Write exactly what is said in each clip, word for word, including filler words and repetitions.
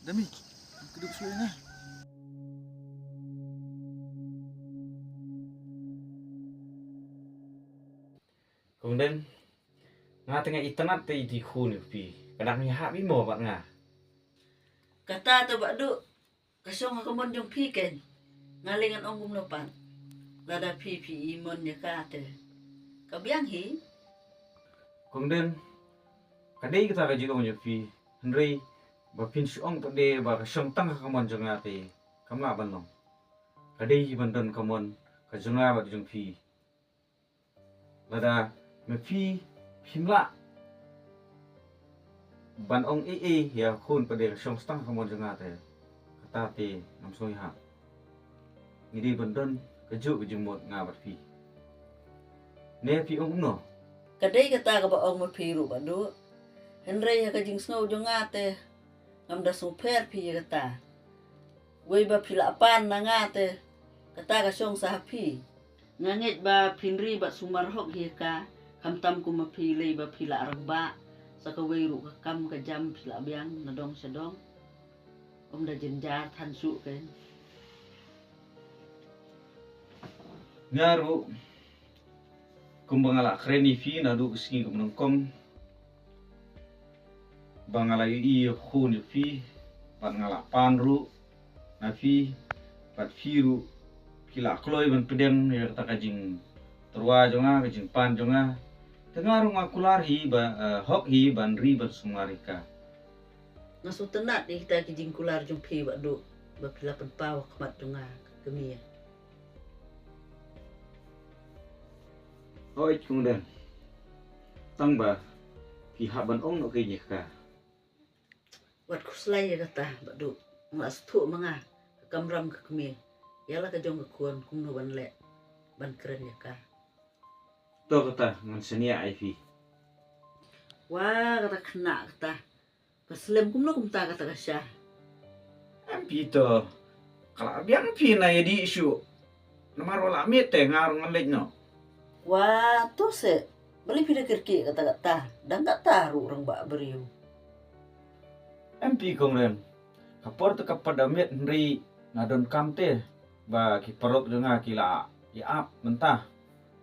Dami, kdup shuwa ïa nga. Kong Deng, nga te nga itynnad te ïa i khun ïa phi. Ka dang ïahap i mo bad nga. Kata te Bah Duh, ka shong ha ka mon jong phi keiñ. Nga lei ngan ong kumno pat. Lada phi phi i mon ïa ka te, ka biang hi. Kong Deng, ka dei kata ka jingong jong phi. Hynrei ba phin shu ong pat de ba ka shong tang ha ka mon jong nga te, kam lah ban long. Ka dei hi ban don ka mon ka jong nga bad jong phi. Lada ma phi phim lah ban ong ei ei ïa khun pat de ka shong tang ha ka mon jong nga te, kata te ngam sngewthuh. Ngi dei ban don kajuh ka jingmut nga bad phi. Ne phi ong kumno? Ka dei kata kaba ong ma phi ruh Bah Duh. Hynrei ha ka jingsngew jong nga te, ngam da sngewpher phi ïa kata. Wei ba phi la pan na nga te, kata ka shong sa ha phi. Nga ngeit ba phin ri bad sumar hok hi ïa ka, khamtam kum ma phi lei ba phi la rangbah. Sa kawei ruh ka kam ka jam phi la biang na dong sha dong. Ym da jynjar than shuh keiñ. Nga ruh kumba nga la kren ïa phi naduh ka sngi kaba nyngkong ba nga la ïohi ïa u khun ïa phi, bad nga la pan ruh na phi, bad phi ruh phi la kloi ban pdiang ïa kata ka jingtyrwa jong nga, ka jingpan jong nga. Te nga ruh nga kular hi ba, eh, hok hi ban ri ban sumar ïa ka. Nga sngewtynnad ïa kita ki jingkular jong phi Bah Duh, ba phi la pynpaw ha khmat jong nga ka kmie. Hooid Kong Deng. Tang ba phi hap ban ong noh keiñ ïa ka. Wat khuslai ïa kata Bah Duh. Nga la sngewthuh ma nga ka kamram ka kmie. Ïa la ka jong ka khun kumno ban leh ban kren ïa ka. To kata ngan shaniah ïa phi. Wa kata khynnah kata. Ka slem kumno kumta kata ka sha. Em phi to. Ka la biang phi na ïa dih shuh. Namar wa la miet te nga ruh ngan leit noh. Wa to se. Balei phi da kyrkieh kata kata. Dang kata ruh rangbah briew. Em phi Kong Deng. Ka por te ka pat da miet hynrei nga donkam te ba ki paralok jong nga ki la ïa ap mynta.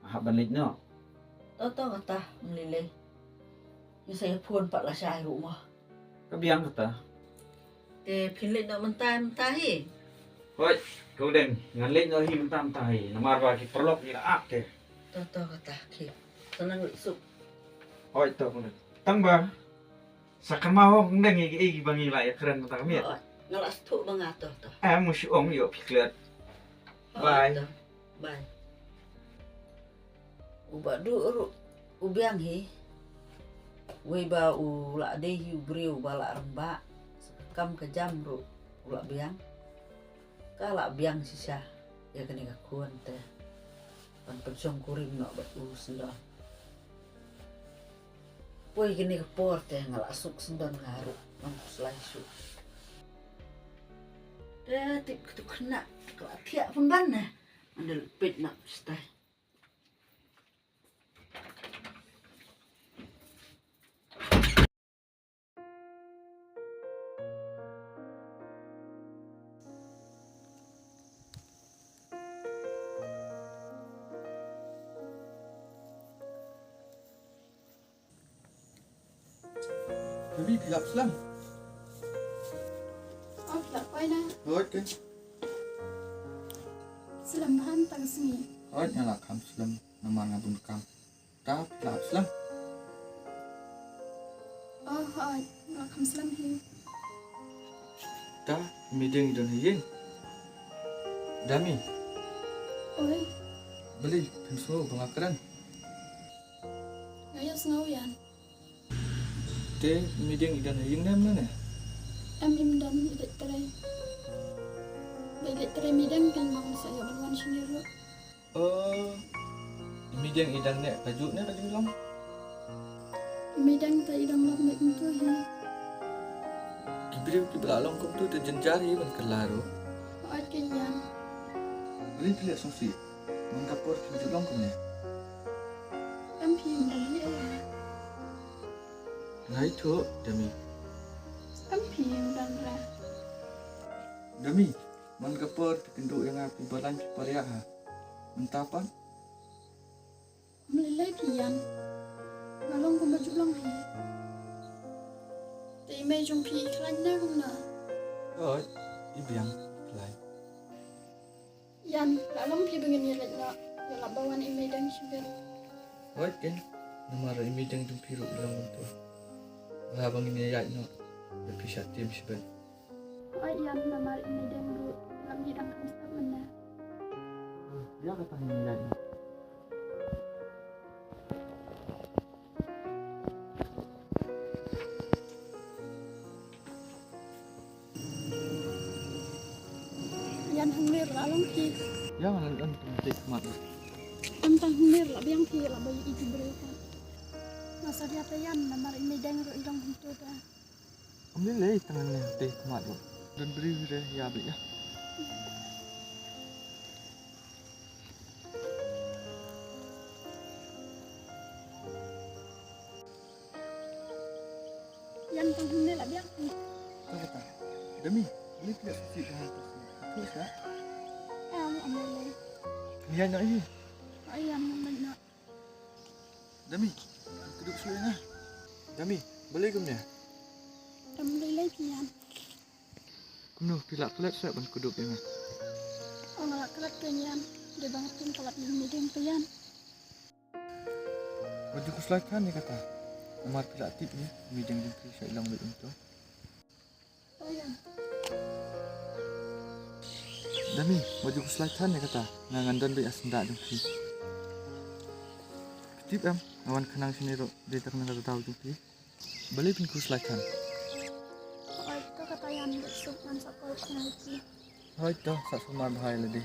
Nga hap ban leit noh. To to kata ym lei lei. Ngi sa ïa phone pat lashai ruh mo. Ka biang kata. Te phin leit noh mynta mynta hi. Hooid Kong Deng, ngan leit noh hi mynta mynta hi. Namar ba ki paralok ki la ap te. To to kata ki. Sa nang leit suk. Hooid to Kong Deng. Tang ba sa kynmaw Kong Deng ïa kiei kiba ngi la ïa kren mynta ka miet. Hooid. Nga la sngewthuh ba nga to to. Em, shu ong ïoh phi klet. Hooid. Bye. To. Bye. U Bah Duh ruh u biang hi. Wei ba u la dei hi u briew ba la rangbah. Sa ka kam ka jam ruh u la biang. Ka la biang shisha ïa kane ka khun te ban pynshongkurim noh bad u syndon. Poi kane ka por te nga la suk syndon nga ruh ngam khuslai shuh. Te tip katu khynnah ka la thiah pynban ne. Anda leit peit noh shatai. Baby, phi la slem? Oh, phi la poi na. Hooid, ke. Slem bha mynta ka sngi. Hooid, nga la kham slem namar nga bun kam. Ta phi la slem? Oh hooid, nga kham slem hi. Ta, mideng i don ha ïing? Dami. Oi. Balei phin sngew ba nga kren? Nga ïohsngew ïa. Te mideng i don ha ïing ne em ne? Em, im don, i leit trei. Ba i leit trei mideng te nga sa ïoh ban wan shane ruh. Oh, mideng i dang neh kajuh ne ka jinglong? Mideng te i dang long beit kumto hi. Ki briew kiba la long kumto te jynjar hi ban kylla ruh. Hooid keiñ. Balei phi leh sngewsih? Man ka por phi ju long kumne. Em phi, ym don hi ei. Nga ithuh, Dami. Em phi, ym don re. Dami, man ka por phi kynduh ïa nga phi balang phi pariah ha. Mynta pat. Ym lei lei phi Ïan. Nga long kumba ju long hi. Te i mei jong phi i khlaiñ ne kumno? Oi, i biang khlaiñ. Ïan, la long phi ba ngin ïa leit noh. Ïa la ba wan i mei dang shibit. Oi ken, namar i mei dang jong phi ruh i long kumto. Ba ba ngin ïa ïaid noh. Ïa phi sha tim shibit. Oi Ïan, namar i mei dang ruh lam hi dang kham stad mynne. Ïa kata ngin ïaid noh. Ïan hangne la long phi. Ïa nga la long phi te khmat. Em tang hangne la biang phi la bai i ki briew ka. Nga sa ria te Ïan namar i mei dang ruh i long kumto te. Ym lei lei tang hangne te khmat ruh. Don briew re ïa bri ïa. Ïan tang hangne la biang. Kata kata. Dami, beli pilihan susi dah tu si. Tu sa. Em, ym lei lei. Ïan nak ini. Ïan nak. Dami, kdup shuwa ïa nga. Dami, balei kumne? Ym lei lei phi Ïan. Kumno phi la klet shuwa ban kdup ïa nga? Ong la klet phi Ïan. Dei ba nga pynkylla ïa i mei dang phi Ïan. Wat ju khuslai than ïa kata. Namar phi la tip ïa i mei dang jong phi sha i long beit kumto. Dami, wat ju khuslai than ïa kata, nga ngan don beit ha syndah jong phi. Phi tip em, nga wan khnang shane ruh dei tang na ka daw jong phi. Balei phin khuslai than? Oi, to kata Ïan, bad suk ngan sa call khnang ïa phi. Hoi to, sa sumar bha ïa lade.